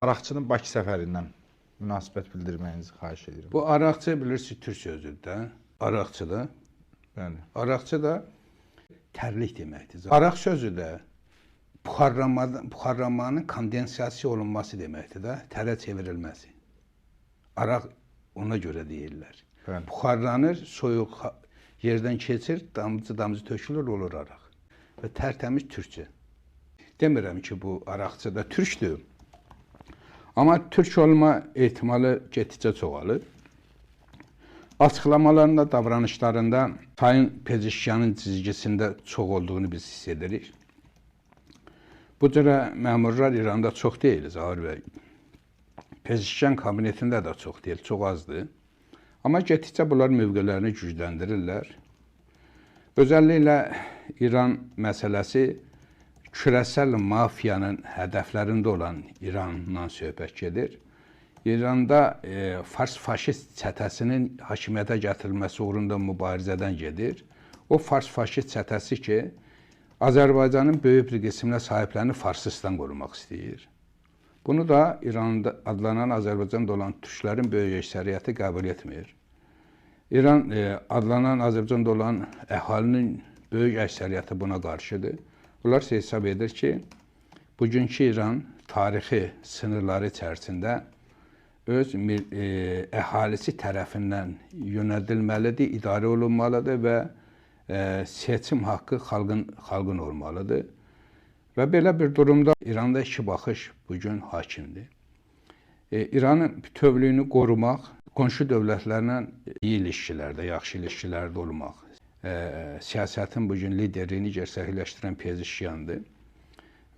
Araqçının Bakı səfərindən münasibət bildirməyinizi xahiş edirəm. Bu araqçı bilirsiniz türk sözüdür də. Araqçı da. Bəli. Araqçı da tərlik deməkdir. Araq sözü də buxarlanmanın kondensasiya olunması deməkdir də, tərə çevrilməsi. Araq ona görə deyirlər. Bəli. Buxarlanır, soyuq yerdən keçir, damcı-damcı tökülür, olur araq. Və tərtəmiz türkçə. Demirəm ki, bu araqçı da türkdür. Amma türk olma ehtimalı getdikcə çoxalır. Açıqlamalarında, davranışlarında Sayın Pezeşkiyanın cizgisində çox olduğunu biz hiss edirik. Bu cürə məmurlar İranda çox deyil, Zaur bəy. Pezeşkiyan kabinetində də çox deyil, çox azdır. Amma getdikcə bunlar mövqelərini gücləndirirlər. Özəlliklə İran məsələsi kürəsəl mafiyanın hədəflərində olan İranla söhbət gedir. İranda Fars faşist çətəsinin hakimiyyətə gətirilməsi uğrunda mübarizədən gedir. O Fars faşist çətəsi ki, Azərbaycanın böyük bir qisminə sahiblərini Farsistan qorumaq istəyir. Bunu da İranda adlanan Azərbaycanda olan türklərin böyük əksəriyyəti qəbul etmir. İran adlanan Azərbaycanda olan əhalinin böyük əksəriyyəti buna qarşıdır. Onlar hesab edir ki, bugünkü İran tarixi sınırları içərisində öz əhalisi tərəfindən yönəldilməlidir, idarə olunmalıdır və seçim haqqı xalqın olmalıdır. Və belə bir durumda İranda iki baxış bugün hakimdir. İranın bütövlüyünü qorumaq, qonşu dövlətlərlə iyi ilişkilərdə, yaxşı ilişkilərdə olmaq. Siyasətin bugün liderliyini gerçəkləşdirən Pezeşkiyandır.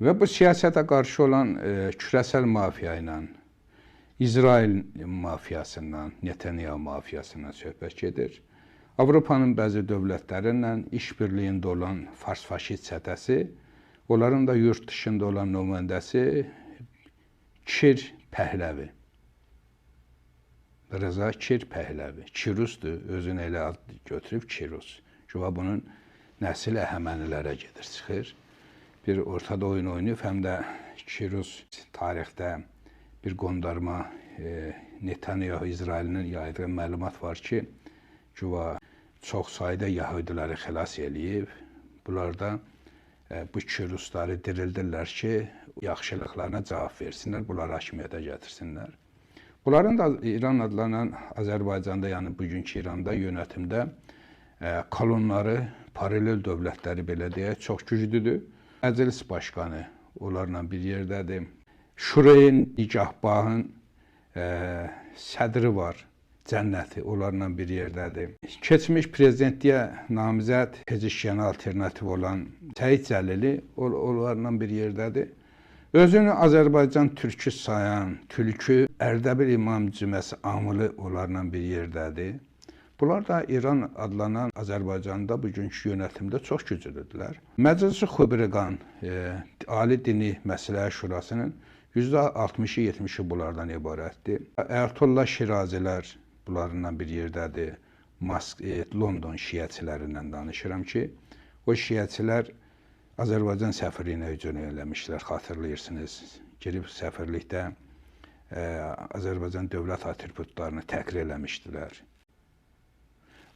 Və bu siyasətə qarşı olan kürəsəl mafiya ilə, İsrail mafiyasından, Netanyahu mafiyasından söhbət gedir. Avropanın bəzi dövlətləri ilə işbirliyində olan Fars faşist çətəsi, onların da yurt dışında olan nümayəndəsi Kir Pəhləvi. Rıza Kir Pəhləvi. Kirusdur, özünü elə ad götürüb Kirus. Güya bunun nəsil Əhəmənilərə gedir, çıxır. Bir ortada oyun oynayıb, həm də Kirus tarixdə bir qondarma Netanyahu İsrailinin yaydığı məlumat var ki, güya çox sayda yahudiləri xilas eləyib. Bunlar da bu Kirusları dirildirlər ki, yaxşılıqlarına cavab versinlər, bunları hakimiyyətə gətirsinlər. Bunların da İran adlanan Azərbaycanda, yəni bugünkü İranda yönətimdə kolonları, paralel dövlətləri belə deyək, çox güclüdür. Məclis başqanı onlarla bir yerdədir. Şureyin Nigahbahın sədri var, cənnəti onlarla bir yerdədir. Keçmiş prezidentliyə namizəd Pezeşkiyana alternativ olan Səid Cəlili onlarla bir yerdədir. Özünü Azərbaycan türkü sayan tülkü Ərdəbil İmam Cüməsi Amili onlarla bir yerdədir. Bunlar da İran adlanan Azərbaycanda bugünkü yönətimdə çox güclüdürlər. Məclis-i Xübriqan Ali Dini Məsələlər Şurasının %60-ı 70-i bunlardan ibarətdir. Əyətullah Şirazilər bunlarla bir yerdədir. London şiəçilərindən danışıram ki, o şiəçilər Azərbaycan səfirliyinə hücum eləmişlər, xatırlayırsınız. Girib səfirlikdə Azərbaycan dövlət atributlarını təhqir eləmişdilər.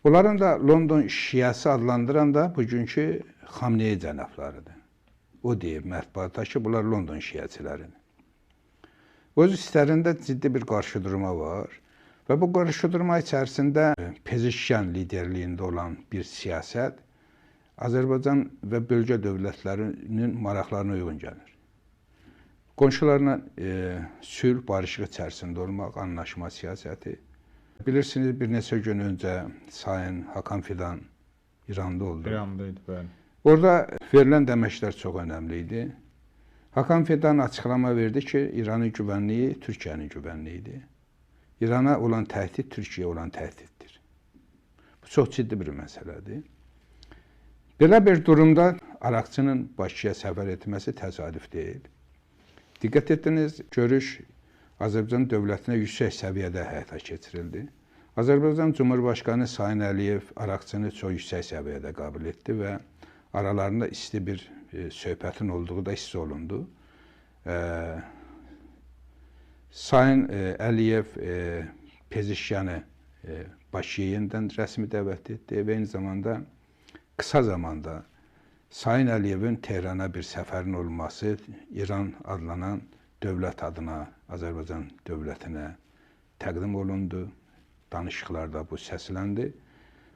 Onların da London şiəsi adlandıran da bugünkü Xamneyi cənablarıdır. O deyib mətbuatda ki, bunlar London şiəçiləridir. Öz üstlərində ciddi bir qarşıdurma var və bu qarşıdurma içərisində Pezeşkiyan liderliyində olan bir siyasət Azərbaycan və bölgə dövlətlərinin maraqlarına uyğun gəlir. Qonşularla sülh, barışıq içərisində olmaq, anlaşma siyasəti. Bilirsiniz, bir neçə gün öncə Sayın Hakan Fidan İranda oldu. İranda idi, bəli. Orada verilən dəməklər çox önəmli idi. Hakan Fidan açıqlama verdi ki, İranın güvənliyi Türkiyənin güvənliyidir. İrana olan təhdid Türkiyəyə olan təhdiddir. Bu çox ciddi bir məsələdir. Belə bir durumda Araqçının Bakıya səfər etməsi təsadüf deyil. Diqqət etdiniz, görüş Azərbaycan dövlətinə yüksək səviyyədə həyata keçirildi. Azərbaycan Cumhurbaşqanı Sayın Əliyev Araqçını çox yüksək səviyyədə qəbul etdi və aralarında isti bir söhbətin olduğu da hiss olundu. Sayın Əliyev Pezeşkiyanı Bakıya yenidən rəsmi dəvət etdi və eyni zamanda qısa zamanda Sayın Əliyevin Tehrana bir səfərin olması İran adlanan dövlət adına, Azərbaycan dövlətinə təqdim olundu. Danışıqlarda bu səsləndi.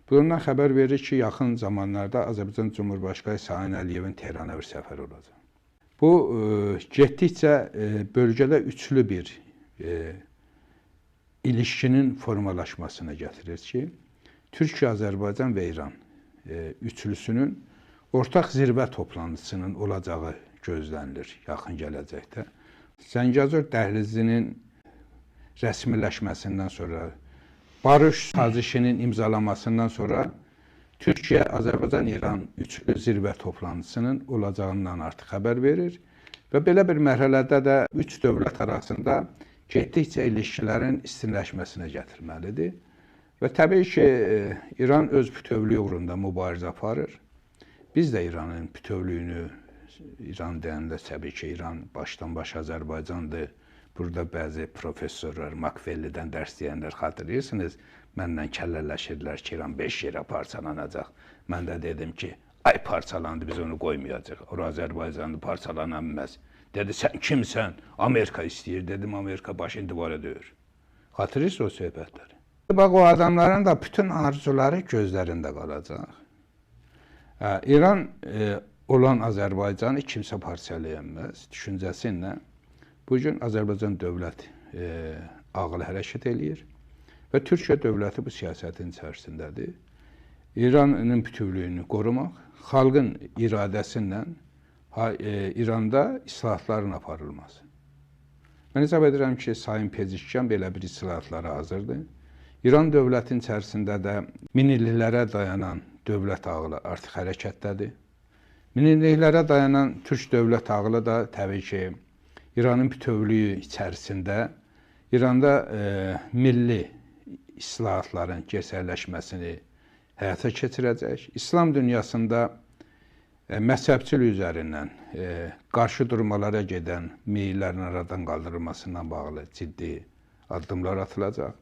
Bundan xəbər verir ki, yaxın zamanlarda Azərbaycan Cumhurbaşqanı Sayın Əliyevin Tehrana bir səfəri olacaq. Bu, getdikcə bölgədə üçlü bir ilişkinin formalaşmasına gətirir ki, Türkiyə, Azərbaycan və İran üçlüsünün ortaq zirvə toplantısının olacağı gözlənilir yaxın gələcəkdə. Zəngəzur dəhlizinin rəsmiləşməsindən sonra, barış sazişinin imzalamasından sonra Türkiyə, Azərbaycan, İran üçlü zirvə toplantısının olacağından artıq xəbər verir və belə bir mərhələdə də üç dövlət arasında getdikcə ilişkilərin istinləşməsinə gətirməlidir. Və təbii ki, İran öz bütövlüyü uğrunda mübarizə aparır. Biz də İranın bütövlüyünü, İran deyəndə təbii ki, İran başdan başa Azərbaycandır. Burada bəzi professorlar, Makvellidən dərs deyənlər xatırlayırsınız, mənlə kəllələşirdilər ki, İran 5 yerə parçalanacaq. Mən də dedim ki, ay parçalandı, biz onu qoymayacaq. Ora Azərbaycandır, parçalana bilməz. Dedi, sən kimsən? Amerika istəyir. Dedim, Amerika başını divara döyür. Xatırlayırsınız o söhbətləri. Bax, o adamların da bütün arzuları gözlərində qalacaq. İran olan Azərbaycanı kimsə parçalaya bilməz düşüncəsi ilə bugün Azərbaycan dövlət ağlı hərəkət eləyir və Türkiyə dövləti bu siyasətin içərisindədir. İranın bütövlüyünü qorumaq, xalqın iradəsi ilə İranda islahatların aparılması. Mən hesab edirəm ki, Sayın Pezeşkiyan belə bir islahatlara hazırdır. İran dövlətinin içərisində də minilliklərə dayanan dövlət ağlı artıq hərəkətdədir. Minilliklərə dayanan Türk dövlət ağlı da təbii ki, İranın bütövlüyü içərisində İranda milli islahatların gerçəkləşməsini həyata keçirəcək. İslam dünyasında məzhəbçilik üzərindən qarşı durmalara gedən meyillərin aradan qaldırılmasından bağlı ciddi addımlar atılacaq.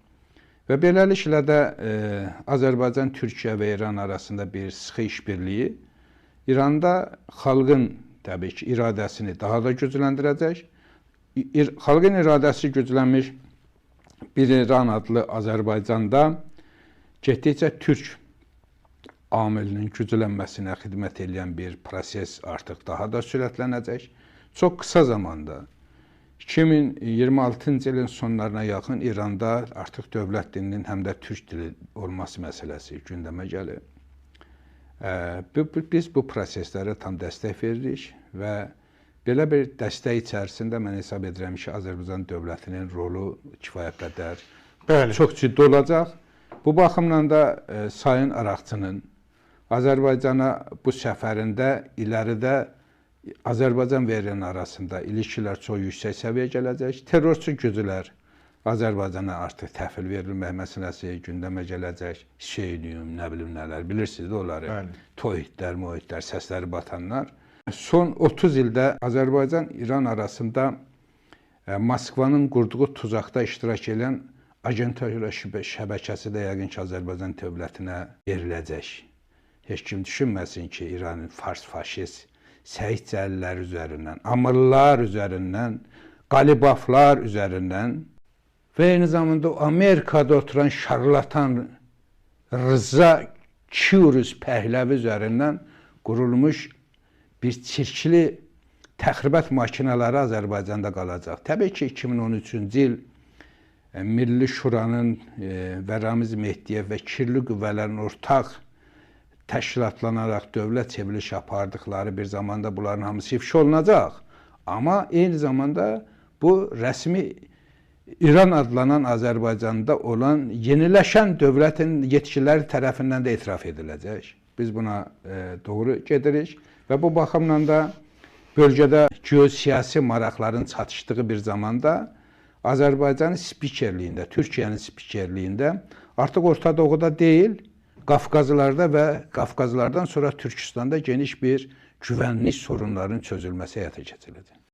Və beləliklə də Azərbaycan, Türkiyə və İran arasında bir sıxı işbirliyi İranda xalqın təbii ki, iradəsini daha da gücləndirəcək. Xalqın iradəsi güclənmiş bir İran adlı Azərbaycanda getdikcə Türk amilinin güclənməsinə xidmət edən bir proses artıq daha da sürətlənəcək. Çox qısa zamanda 2026-cı ilin sonlarına yaxın İranda artıq dövlət dilinin həm də türk dili olması məsələsi gündəmə gəlir. Biz bu proseslərə tam dəstək veririk və belə bir dəstək içərisində mən hesab edirəm ki, Azərbaycan dövlətinin rolu kifayət qədər çox ciddi olacaq. Bu baxımdan da Sayın Araqçının Azərbaycana bu səfərində iləridə Azərbaycan və İran arasında ilişkilər çox yüksək səviyyəyə gələcək. Terrorçu güclər Azərbaycana artıq təhvil verilmək məsələsi gündəmə gələcək. Şeyliyum, nə bilim nələr, bilirsiniz də onları. Tohidlər, mohidlər, səsləri batanlar. Son 30 ildə Azərbaycan-İran arasında Moskvanın qurduğu tuzaqda iştirak edən agentura şəbəkəsi də yəqin ki, Azərbaycan dövlətinə veriləcək. Heç kim düşünməsin ki, İranın fars faşist Səyid Cəlillər üzərindən, Amırlar üzərindən, Qalibaflar üzərindən və eyni zamanda Amerikada oturan şarlatan Rıza Kirus Pəhləvi üzərindən qurulmuş bir çirkli təxribat makineləri Azərbaycanda qalacaq. Təbii ki, 2013-cü il Milli Şuranın və Ramiz Mehdiyev və kirli qüvvələrin ortaq təşkilatlanaraq dövlət çevriliş apardıqları bir zamanda bunların hamısı ifşa olunacaq. Amma eyni zamanda bu rəsmi İran adlanan Azərbaycanda olan yeniləşən dövlətin yetkililəri tərəfindən də etiraf ediləcək. Biz buna doğru gedirik və bu baxımdan da bölgədə geosiyasi maraqların çatışdığı bir zamanda Azərbaycanın spikerliyində, Türkiyənin spikerliyində artıq Orta Doğuda deyil, Qafqazlarda və Qafqazlardan sonra Türkistanda geniş bir güvənlik sorunlarının çözülməsi həyata keçiriləcək.